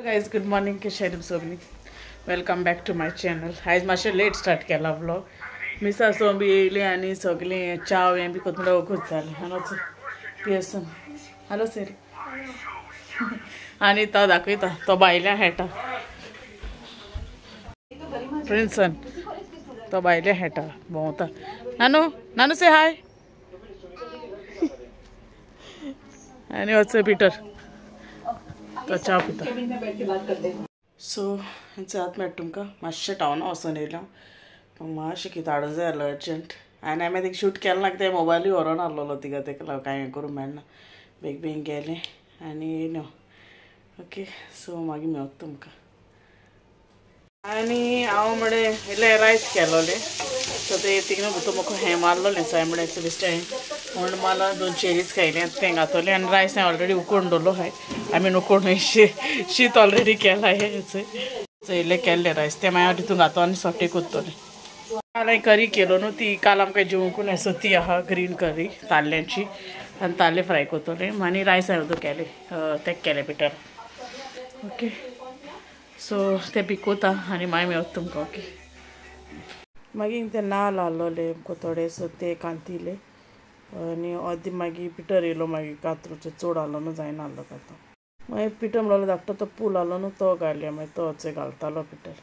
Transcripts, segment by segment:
Guys good morning, कशें सगळीं? Welcome back to my channel. आयज मातशें लेट स्टार्ट केला व्लॉग. मिसा सोंबी येयली आनी सगळीं च्याव हें बी कोत म्हणल्यार वखद जालें. Hello Pearson, hello sir. आनी तो दाखयता, तो भायल्या खेळटा प्रिन्सन, तो भायल्या खेळटा भोंवता. नानू नानू से हाय. आनी वच पिटर, तो च्या पिता. सो आतां मेळटा तुमकां. मातशें टावना वचोन येयलां, मातशें कितें हाडूं जाय जालो अर्जंट. आनी हांवें तेका शूट केलें ना, कित्याक मोबायलूय व्हरोन आहलोलो तिका, तेका लागून कांय हें करूंक मेळना. बेग बेगीन गेलें आनी येयलें. ओके, सो मागीर मेळत तुमकां. आनी हांव म्हळे इल्लें रायस केलोलें, सो ते तिंगा भितर म्हाका हें मारलोलें. सो हांवें म्हणलें बेश्टें हांवें म्हण मारला, 2 चेरीज खायलें तें घातलें. आनी रायस हांवें ऑलरेडी उकोवन दवरलो हाय, I mean उकोवन शीत ऑलरेडी केलां. हें इल्लें केल्लें रायस तें मागीर हांव तितून घातो आनी सोटे कोत्तलें. काल हांवें करी केलो न्हू, ती काल आमकां जेवंकू ना, सो ती आहा ग्रीन करी ताल्ल्यांची, आनी ताल्ले फ्राय कोत्तलें. आनी रायस हांवें उदक केलें, तें केलें पिटर. ओके, सो तें पिकोता आनी मागीर मेळत तुमकां. ओके, मागीर ते नाल्ल आहलोले थोडे, सो ते कांतिले आनी अर्दी मागीर पिटर येयलो, मागीर कातरूचो चड आहलो न्हू, जायना आहलो कातो. मागीर पिटर म्हणलो धाकटो तो पूल आहलो न्हू, तो घाले, मागीर तो घालतालो Peter.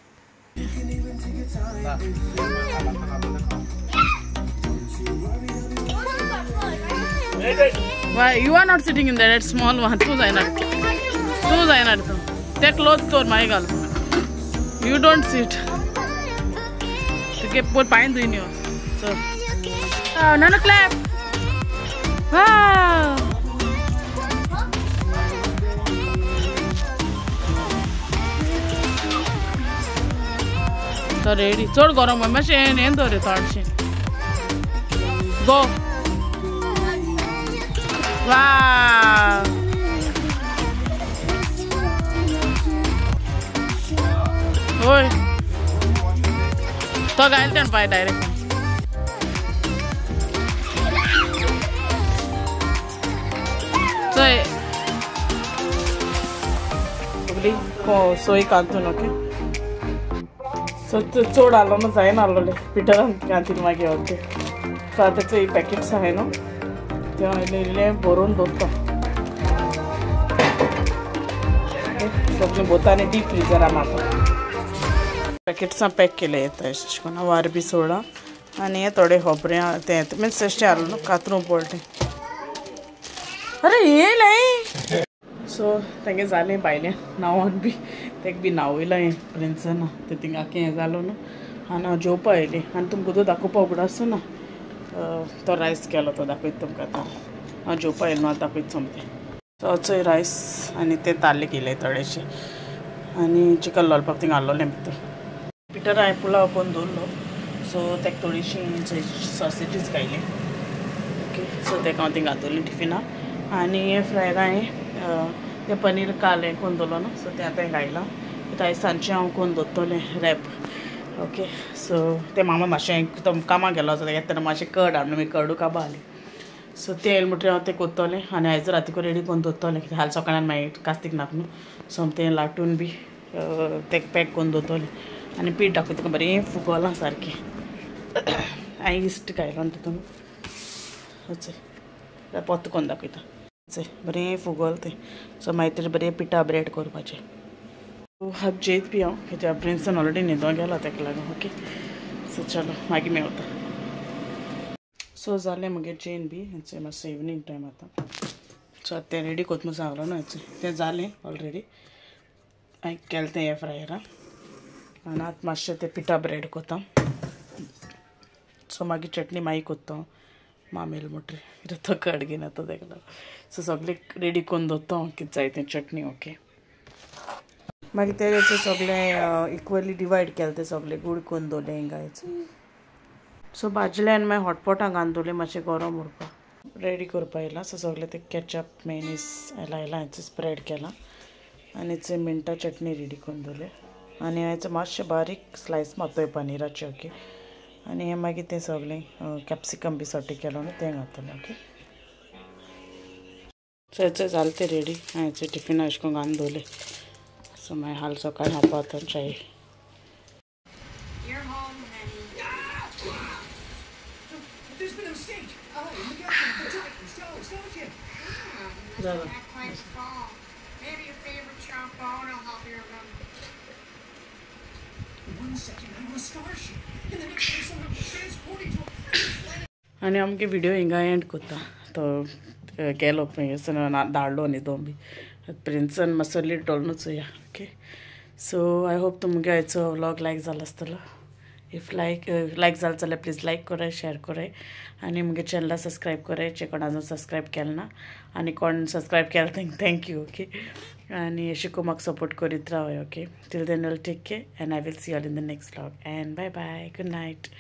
Why you are not sitting in that small one? तूं जायना, तूं जायना, तूं ते क्लोज कर मागीर घाल. You don't sit, तुगे पोर पांय धुयन यो. चल नानू क्लॅप. वाव, तो रेडी. चड गरम मातशें हें दवर थोडशें. गो. वाव, होय तो घायल तें पांय डायरेक्ट. चोय सगळी सोय कांतून. ओके, सो चड आहलो न्हू, जायना आहलोलें पिटरान कांतीन मागीर. ओके, सो आतां चोय पॅकेट्स आहाय न्हू, ते हांव इल्लें इल्लें भरून दवरता. सगळें भरता आनी डीप फ्रिजरान म्हाका पॅकेट्सां पॅक केले येता अशें करून. वारबी सोडा आनी हे थोडे खोबरें तें मिन्स अशें आहलो न्हू कातरूं पडलें. अरे येयलें. सो तेंगे जालें भायलें न्हांवन बी, तेका बी न्हांवयलां हें प्रिन्सना, तें थिंगा हें जालो न्हू. आनी हांव जेवपा येयलें आनी तुमकां तो दाखोवपा उगडासू ना, तो रायस केलो तो दाखयता तुमकां. आतां हांव जेवपा येयलें न्हू, आतां दाखयता सोमतें. सो चोय रायस आनी ते ताल्ले केले थोडेशे आनी चिकन लॉलीपॉप थिंगा आहलोलें भितर. पिटर हांवें पुलाव करून दवरलो, सो तेका थोडीशी सॉसेजीस घायली. ओके, सो तेका हांव थिंगा घातली टिफिना. आनी हे फ्रायर हांवें तें पनीर काल हें करून दवरलो न्हू, सो तें आतां घायलां. आयज सांजचें हांव करून दवरतलें रॅप. ओके, सो तें मामा मातशें तो कामाक गेलो आसा, तेन्ना मातशें कर्ड हाडून मागीर कर्डू काबा आली. सो तें येयलें म्हणटकीर हांव तें कोत्तलें आनी आयज रातीको रेडी करून दवरतलें, कित्याक हाल सकाळी मागीर कास्तीक नाका न्हू. सो तें लाटून बी तें पॅक करून दवरतलें. आनी पीठ दाखयता तुका, बरें फुगोलां सारकें. हांवें इस्ट घायलो न्हू तितून, चोय पोत्त करून दाखयता. चोय बरें फुगोल तें. सो मागीर तेजें बरें पिठा ब्रेड करपाचें. हात जेयत बी हांव, कित्याक प्रिन्सन ऑलरेडी न्हिदों गेला तेका लागून. ओके, सो चलो मागीर मेवता. सो जालें मगेर जेन बी, हेंचे मातसो इवनींग टायम आतां. सो आतां तें रेडी कोत म्हूण सांगलो न्हू, हेंचे तें जालें ऑलरेडी. हांवें केलें तें एअर फ्रायरा. आनी आतां मातशें तें पिठा ब्रेड कोत्ता. सो मागीर चटणी मागीर कोत्ता मामेल म्हणटकीर, कित्याक तो कर्ड घेयना तो तेका लागून. सो सगळें रेडी करून दवरता हांव कितें जाय तें चटणी. ओके, मागीर तें सगळें इक्वली डिवायड केलें, तें सगळें गुड करून दवरलें हिंगा. सो भाजलें आनी मागीर हॉटपॉटां घालून दवरलें मातशें गरम उरपाक. रेडी करपा येयलां. सो सगळें तें कॅचप मेनीस लायलां, हेंचें स्प्रेड केलां आनी चोय मिंटा चटणी रेडी करून दवरलें. आनी हेचो मातशें बारीक स्लायस मारतोय पनीराचें. ओके, आनी हें मागीर तें सगळें कॅप्सिकम बी सोटे केलो न्हू तें घातलें. ओके, सो हेचें जालें तें रेडी. हांवें टिफिना अशें करून घालून दवरलें. सो मागीर हाल सकाळी खावपा वता च्याय. आनी आमगे व्हिडिओ हिंगा एंड करता. तो गेलो पळय धाडलो न्ही तो बी प्रिन्सन मातसो लिटोलनूच चोया. ओके सो I hope तुमगे आयचो व्लॉग लायक जाला आसतलो. If like लायक जालो जाल्यार प्लीज लायक कराय, शेअर कराय आनी मुगे चॅनला सबस्क्रायब कराय जे कोण अजून सबस्क्रायब केलें ना आनी कोण सबस्क्रायब केलें तेंक thank you. Okay आनी अशें करून म्हाका सपोर्ट करीत रावय. Okay till then will take care and I will see all in the next vlog and bye bye, good night.